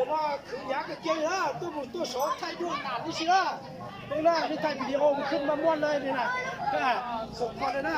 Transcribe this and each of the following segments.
Yog no khwv yav kawg kiag li na, tuaj mus tuaj sov thaij duaj nam li si na. Peb na, nej thaij video mus khwb maj muab lawm li na. Xov kho li na.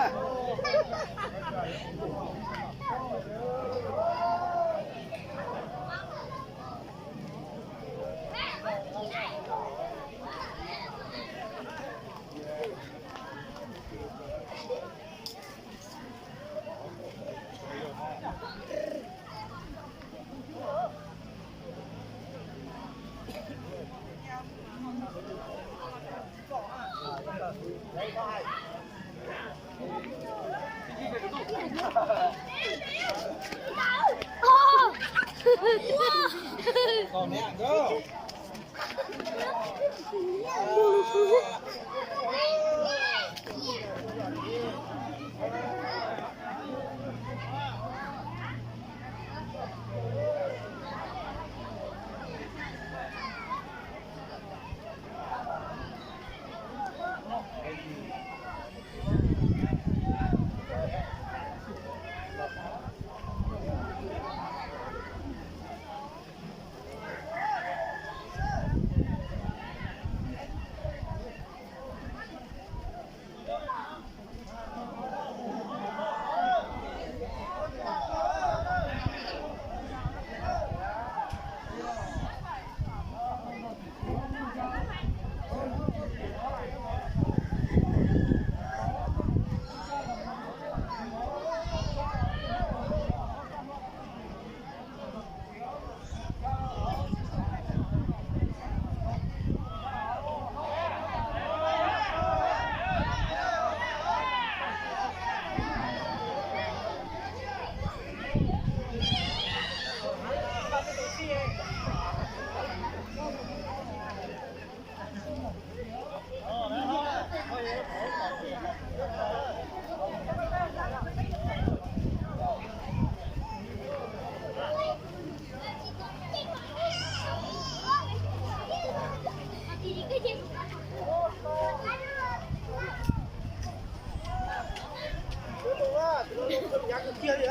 Yav kawg kiag li,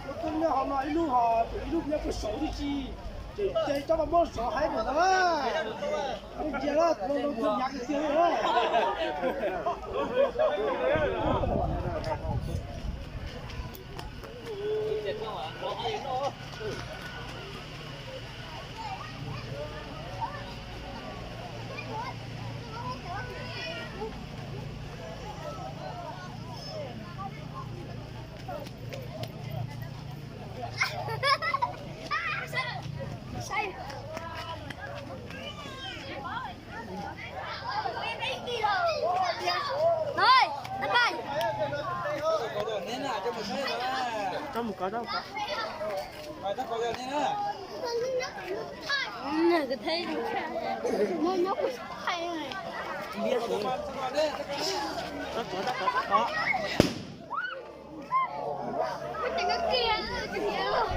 lub koob nyob hauv no ib lub, ho tus ib lub nyob puag saud tib si, ces coj los muab sov haib mus ntag. Cia lawm, yav kawg kiag li.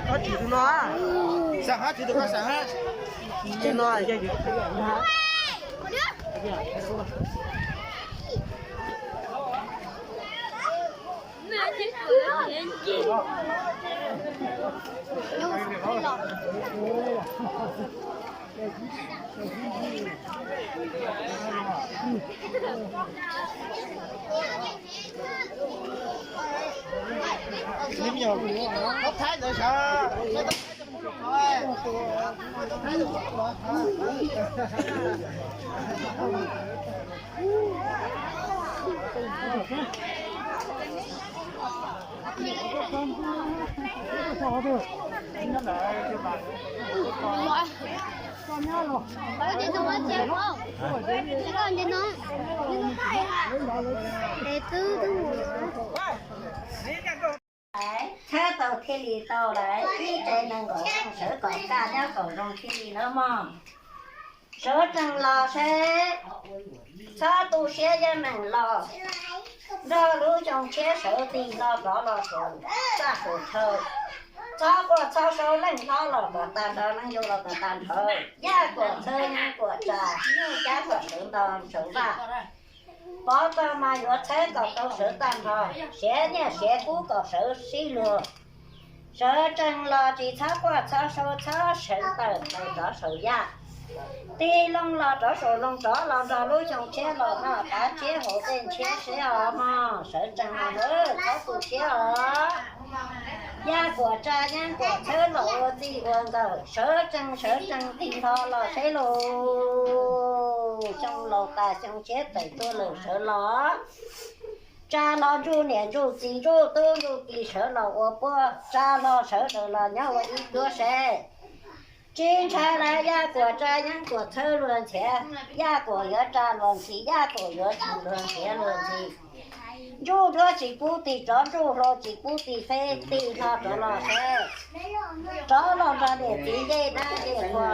Koj tsis tus no, xam hab tsis tus koj xam hab. Tus no yog yus. Tshawb tau thiaj li tau lawm, ib tsev neeg nkaum leej sawv kom kaj nyob kom zoo thiaj li nawb mog. Sawv tsees los seb, txhob tu siab yeej meem los, nrog lub xyoo tshiab sawv tig los rov los saum txaj saum chaw. Txhob quaj txhob saub, leej hlob los kom tag nrho, leej yau los kom tag nrho, yaj kuam txhawb, nyab kuam tsa, nyuj cab kom sawv nto sawv vaj. Pov tau mas yuav txhawb kom tau sawv tag nrho, siav nyiaj siav kub kom sawv sib luag. Sawv tsees los tsis txhob quaj txhob saub, txhob sawv tawm tawm rov saum yaj. Tig loo los rov saum loog, rov los nrog lub xyoo tshiab los noj qab tshiab haus dej ntshiab seb os mog. Sawv tsees los lawm, txhob tu siab os. Yaj kuam tsa, nyab kuam txhawb los ua txij ua nkawm, sawv tsees sawv tsees tig nto los seb lauj. Xyoo laus tas xyoo tshiab tawm tuaj lawm sawv los. Tsa los ntsuj niam ntsuj txiv ntsuj tub ntsuj ki sawv los ua puab, tsa los sawv daws los nyob ua ib cuab seb. Tsis ntshai lawm, yaj kuam tsa, nyab kuam txhawb luag ntxhiav, yaj kuam yuav tsa luag ntxhi, yaj kuam yuav tsis luag ntxhiav luag ntxhi. Ntsuj duab tsis pub tig rov, ntsuj hlua tsis pub tig feb, tig hlo rov los seb. Rov los nrog niam txiv ncej dab ncej qhua,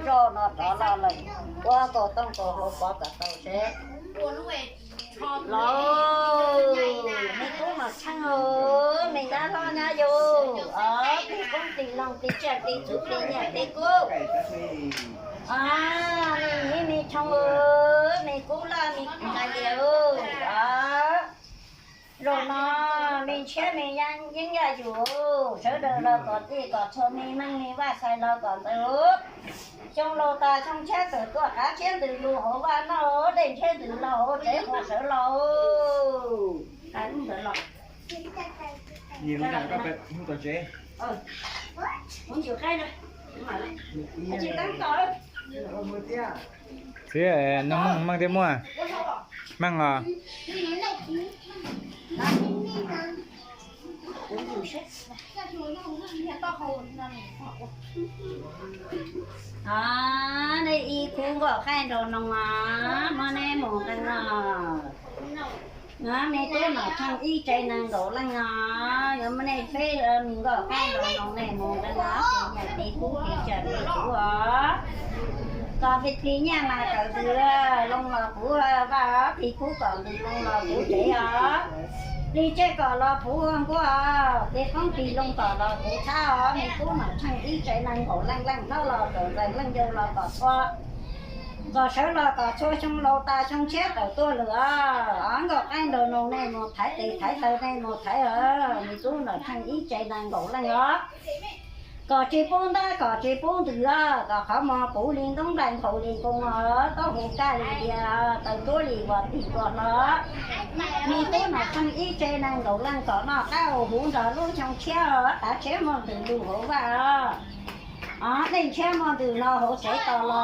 zoj no rov los lawm, ua kaus tooj kaus hlau pov kom tau seb. Los, me tub Nom Tsheej, me nyab hlob nyab yau, tig qoob tig loo tig tsiaj tig txhu tig nyiaj tig kub. Me niam me tshoo, me kub loj me kub ntsa lias, zaum no me ntshiab me yeeb yaj yus, sawv daws los kom txij kom txhua, me neej me vaj xais los kom ntxaws. Xyoo laus tas xyoo tshiab tawm tuaj, qab tshiab ntws lug hauv vaj noj, dej ntshiab ntws los hauv tsev, qhua sawv los. Txiv, noj meej meej thiab muaj? Meej os. Nej ib khub nkoj qaij nraug noog os, muab nej mus nqee os. Me tub Nom Tsheej ib tsev neeg nkaum leej os, yuav muab nej feb me nkoj qaij nraug noog nej mus nqee os, tis nyiaj tis kub tis tsawm tis kuv os. Kom tis nyiaj mas kom ntws loo los kuv vaj, tis kub kom ntws loo los kuv tsev os. Tis tsiaj kom los puv nkuaj, tis qoob tis loo kom los puv thab os. Me tub Nom Tsheej ib tsev neeg nkaum leej, leej hlob los kom ntxeev, leej yau los kom txhua. Kom sawv los kom txhua, xyoo laus tas xyoo tshiab tawm tuaj lawm os. Nkoj qaij nraug noog nej mus thaiv tes thaiv taw, nej mus thaiv os. Me tub Nom Tsheej ib tsev neeg nkaum leej os. Kom tsis pub ntab kom tsis pub ntws os, kom qhov muag puv li ntoob nplaig, nqhaus li nkoos os, taub hau kaj li tias taws tuab li uas tig tuaj hlo. Me tub Nom Tsheej ib tsev neeg nkaum leej kom noj qab ua huv nrog lub xyoo tshiab os, tav tshiab muaj ntws lug hauv vaj os. Dej ntshiab muaj ntws no hauv tsev tos los.